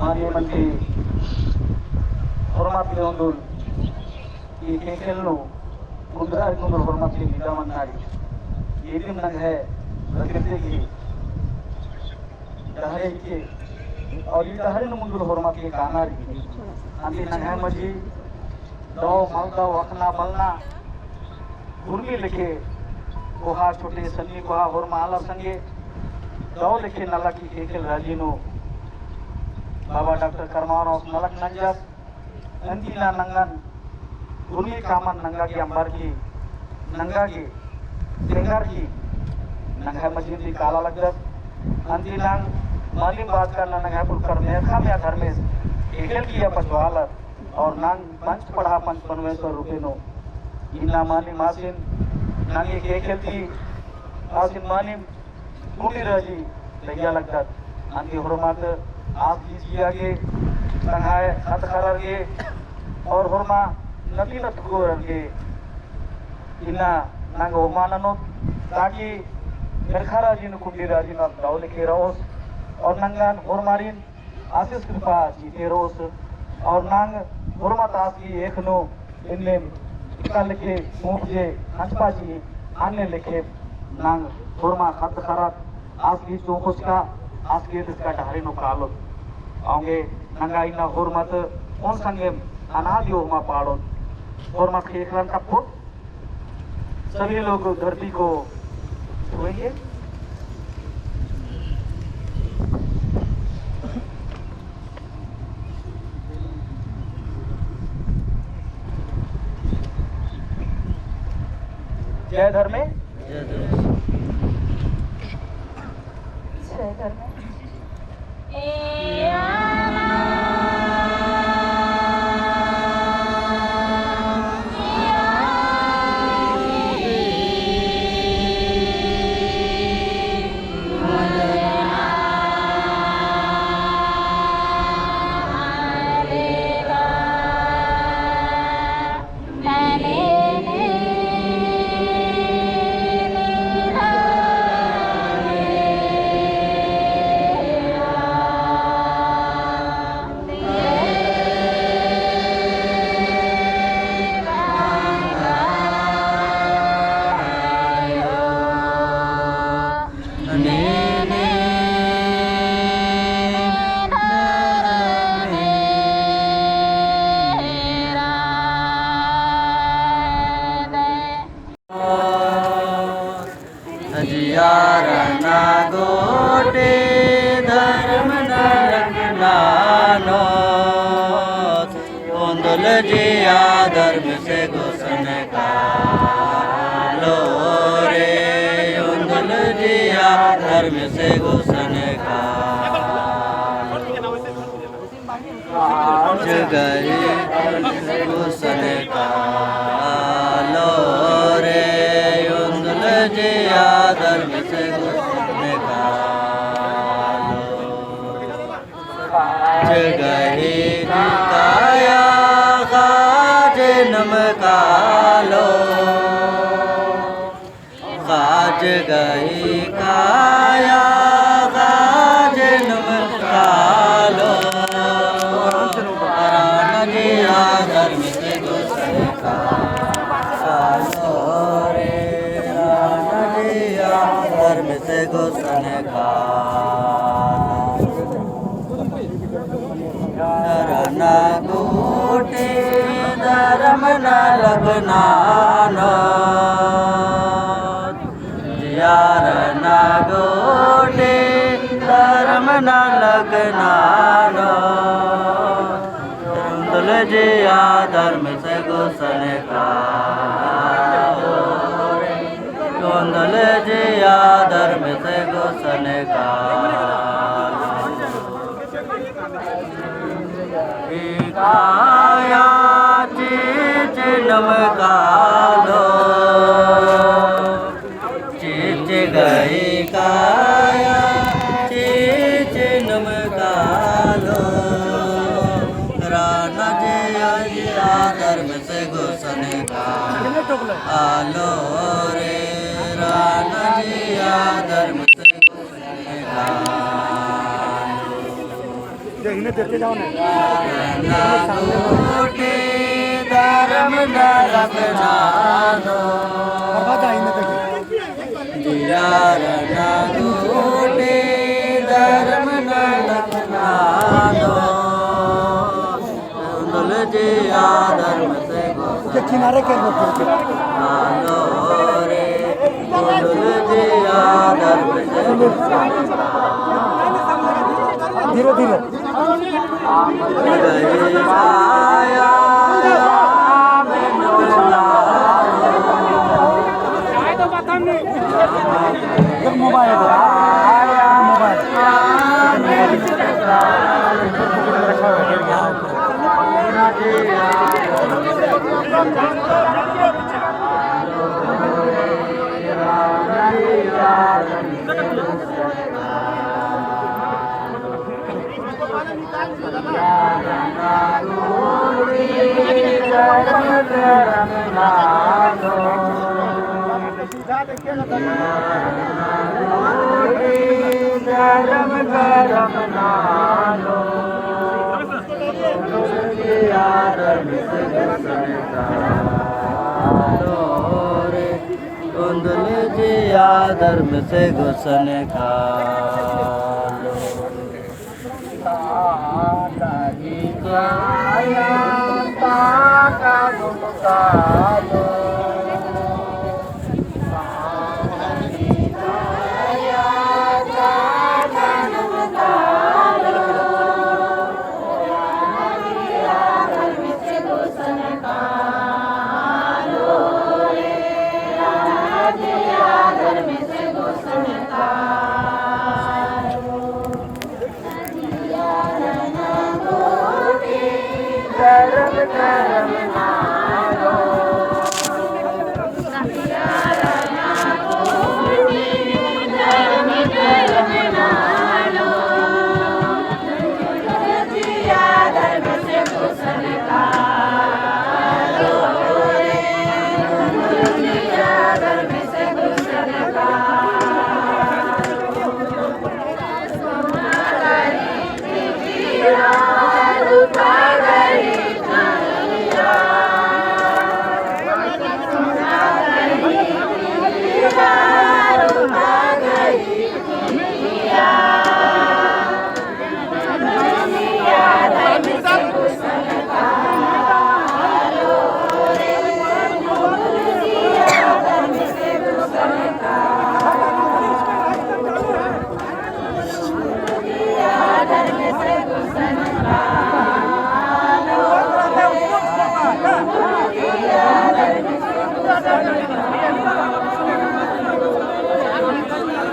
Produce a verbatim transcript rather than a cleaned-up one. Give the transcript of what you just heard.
माने मन के होरमत ले ओन्दुल, ई ख़ेख़ेल नू कुन्दरा कुन्दुल होरमत ले बिदा मन्ना रई। इदिम नंग्है प्रकृति गही डहरे हिके, और ई डहरे नू मुन्दुल होरमत ले काना रई। अन्ती नंग्है मझी दव मल दव अख़ना बलना, उर्मी लेखे कोहा छोटे सन्नी कोहा होरमा आलर संगे दव लेखे नलख ई ख़ेख़ेल राजी नू बाबा डॉक्टर करमावरस नलख नंजस। अन्ती ना नंगन उर्मी कामन नंगा गे अम्बर की, नंगा गे तेंगर की, नंग्है मझी ती काला लगदस। अन्ती नांग मालिम बात करना नंग्है पुरखर मेरखा मइय्याँ धर्मेस ख़ेख़ेल गही पछुआलर और नांग पंच पड़हा पंच परमेश्वर रूपे नू इन्ना मानिम आसिन, नांग ई ख़ेख़ेल ती आसिन मानिम कुंडी राजी तैया लगदत। अन्ती होरमत आस गही जिया गे, तंग्है ख़द्द ख़र्रर गे और होरमा नती नतकोरर गे इन्ना नांग ओहमा ननोत, ताकि मेरखा राजी नू कुंडी राजी नू दव लेखे रओस और नंगन होरमारिन आसिस कृपा चिते रओस। और नांग होरमत आस गही एख़ नू इन्ने इक्का लेखे मुख जे हंसपा जी अन्ने लेखे नांग होरमा ख़द्द ख़र्रत आस गही चोंख़ोस का, आस गही एदस का डहरे नू कालोत। औंगे नंगा इन्ना होरमत ओन संगेम अनादि ओहमा पाड़ोत। होरमत ख़ेख़ेलन तप्पोत। सभी लोग धरती को छुएंगे। जय धर्मे। जय धर्मे। जिया रअना गूटी धर्म नलख ननोत, ओन्दुल जिया धर्मेस गुसन कालो रे, ओन्दुल जिया धर्मेस गुसन कालो। ख़ाँच गही गुसन कालो रे, ओन्दुल जिया धर्मेस गुसन कालो। ख़ाँच गही काया ख़ाँच जनम कालो। ख़ाँच गही काया ख़ाँच जनम कालो। रअना जिया धर्मेस गुसन कालो रे, रअना जिया धर्मेस गुसन कालो। रअना गूटी धर्म नलख ननोत। जिया रअना गूटी धर्म नलख ननोत। ओन्दुल जिया धर्मेस गुसन कालो रे, ओन्दुल जिया धर्मेस गुसन कालो। काया चिच्च जनम कालो, चिच्च गही काया चिच्च जनम कालो। रअना जिया धर्मेस गुसन कालो रे, रअना जिया धर्मेस गुसन कालो। इन्हें देते जाओ ना। धर्म नरक नानो। बर्बाद है इन्हें देखे। जिया रना टूटे धर्म नरक नानो। उंदुल जिया धर्म से गो- उनके किनारे कर लो, फिर के। नानो रे, उंदुल जिया धर्म से गो- धीरे, धीरे। एक मोबाइल है, मोबाइल। उंदुल जिया धर्म से गुसन कालो।